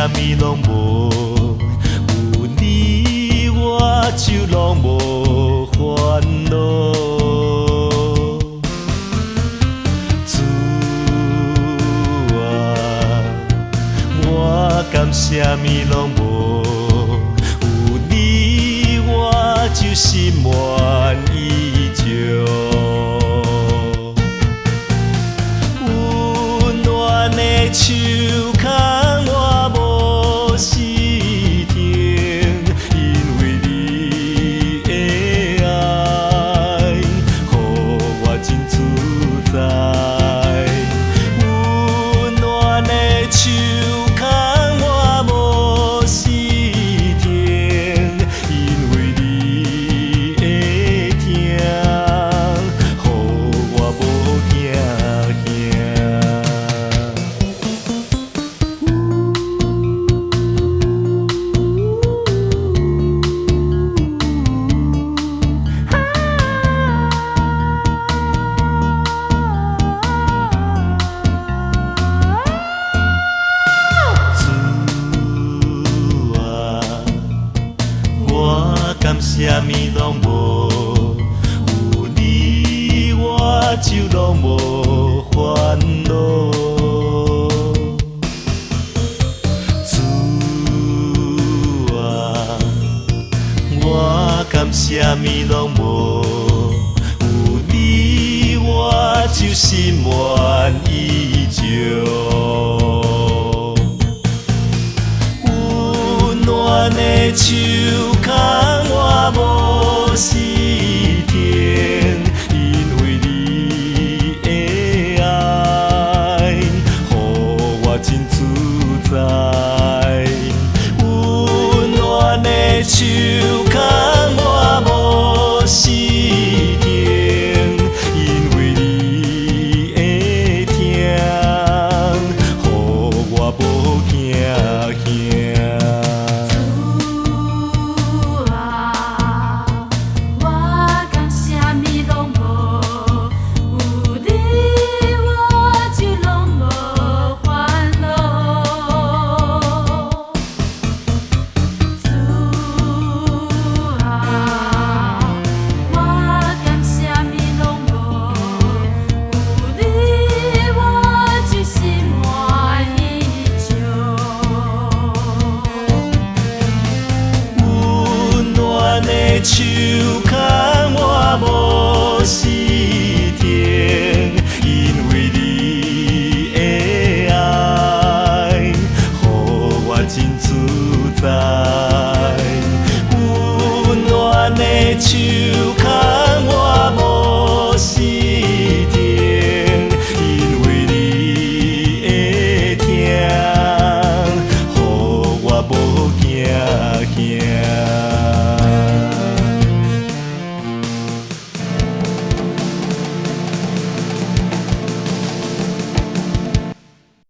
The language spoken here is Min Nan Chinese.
啥物攏無，有你我就攏無煩惱。主啊，我敢啥物攏無，有你我就心滿意足。溫暖的手牽我無時停，因為你的愛，予我真自在。溫暖的手牽我無時停，因為你的疼，予我無驚嚇。主啊，我敢啥物攏無，有你我就攏無煩惱。主啊，我敢啥物攏無，有你我就心滿意足。溫暖的手牽我無時停，因為你的愛，予我真自在。溫暖的手牽我無時停，因為你的疼，予我無驚嚇。主啊，我敢啥物攏無，有你我就攏無煩惱。主啊，我敢啥物攏無，有你我就心滿意足。溫暖的手牽我無時停，因為你的愛，予我真自在。溫暖的手